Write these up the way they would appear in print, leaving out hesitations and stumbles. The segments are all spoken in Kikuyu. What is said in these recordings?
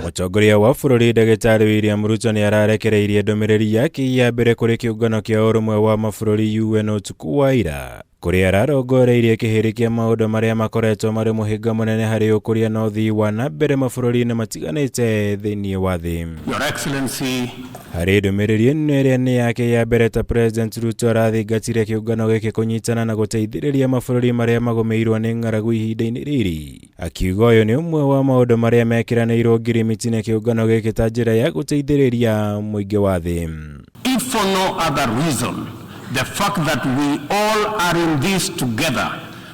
Mũtongoria wa bũrũri Ndagĩtarĩ William Ruto nĩ ararekereirie ndũmĩrĩri yake ya mbere kũrĩ kĩũngano kĩa ũrũmwe wa mabũrũri UN ũtukũ wa ira, kũrĩa ararongoreirie kĩhĩrĩ kĩa maũndũ marĩa makoretwo marĩ mũhĩnga mũnene harĩ ũkũria na ũthii wa na mbere mabũrũri-inĩ matiganĩte thĩinĩ wa thĩ. Your Excellency, Harĩ ndũmĩrĩri ĩno ĩrĩa nĩ yake ya mbere ta President Ruto arathingatire kĩũngano gĩkĩ kũnyitana na gũteithĩrĩria mabũrũri marĩa magũmĩirwo nĩ ng'aragu ihinda-inĩ rĩrĩ. Akiuga ũyũ nĩ ũmwe wa maũndũ marĩa mekĩranĩirwo ngirimiti nĩ kĩũngano gĩkĩ ta njĩra ya gũteithĩrĩria mũingĩ wa thĩ. If for no other reason, the fact that we all are in this together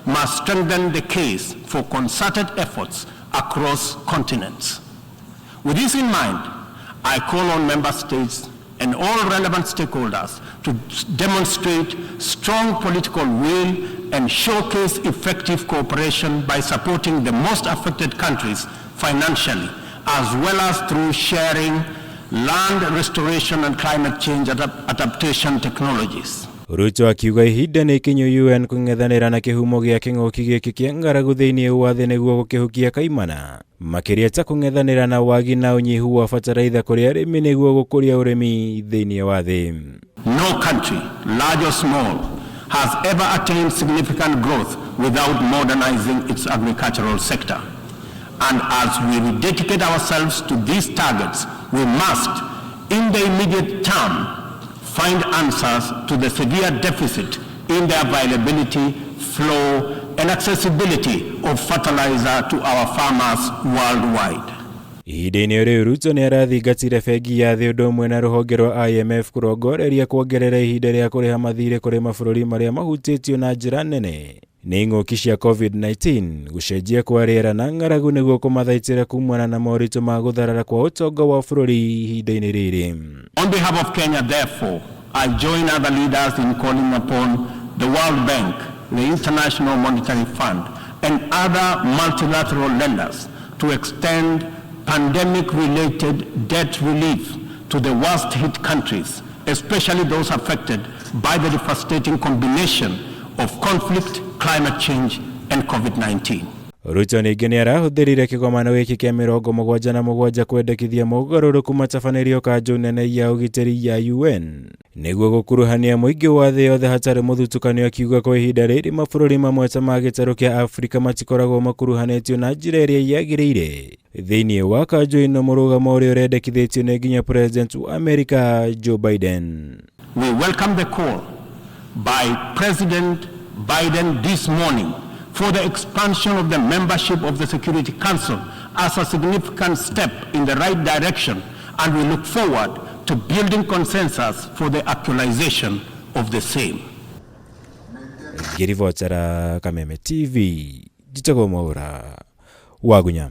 must strengthen the case for concerted efforts across continents. With this in mind, I call on member states and all relevant stakeholders to demonstrate strong political will and showcase effective cooperation by supporting the most affected countries financially, as well as through sharing land restoration and climate change adaptation technologies. Ruto akiuga ihinda nĩ ikinyu UN kũng'ethanĩra na kĩhumo gĩa kĩng'ũki gĩkĩ kĩa ng'aragu thĩinĩ wa thĩ nĩguo gũkĩhukia kaimana, makĩria ta kũng'ethanĩra na wagi na ũnyihu wa bataraitha kũrĩ arĩmi nĩguo gũkũria ũrĩmi thĩinĩ wa thĩ. No country, large or small, has ever attained significant growth without modernizing its agricultural sector. And as we rededicate ourselves to these targets, we must, in the immediate term, find answers to the severe deficit in the availability, flow, and accessibility of fertilizer to our farmers worldwide. Ihinda-inĩ rĩu Ruto nĩ arathingatire bengi ya thĩ ũndũ ũmwe na rũhonge rwa IMF kũrongoreria kuongerera ihinda rĩa kũrĩha mathirĩ kũrĩ mabũrũri marĩa mahutĩtio na njĩra nene nĩ ing'ũki cia COVID-19, gũcenjia kwa rĩera na ng'aragu nĩguo kũmathaitĩra kumana na moritũ ma gũtharara kwa ũtonga wa bũrũri ihinda-inĩ rĩrĩ. On behalf of Kenya, therefore, I join other leaders in calling upon the World Bank, the International Monetary Fund, and other multilateral lenders to extend pandemic-related debt relief to the worst-hit countries, especially those affected by the devastating combination of conflict, climate change, and COVID-19. Ruto ningĩ nĩ arahũthĩrire kĩgomano gĩkĩ kĩa 77 kwendekithia mogarũrũku matabanĩrio kanjũ nene ya ũgitĩri ya UN nĩguo gũkuruhania mũingĩ wa thĩ yothe hatarĩ mũthutũkanio, akiuga kwa ihinda rĩrĩ mabũrũri mamwe ta ma gĩtarũ kĩa Afrika matikoragwo makuruhanĩtio na njĩra ĩrĩa yagĩrĩire thĩinĩ wa kanjũ ĩno, mũrũgamo ũrĩa ũrendekithĩtio nĩ nginya President wa Amerika Joe Biden. We welcome the call by President Biden this morning for the expansion of the membership of the Security Council as a significant step in the right direction, and we look forward to building consensus for the actualization of the same. Ngĩribotera Kameme TV, njĩtagwo Mwaũra wa Gunya.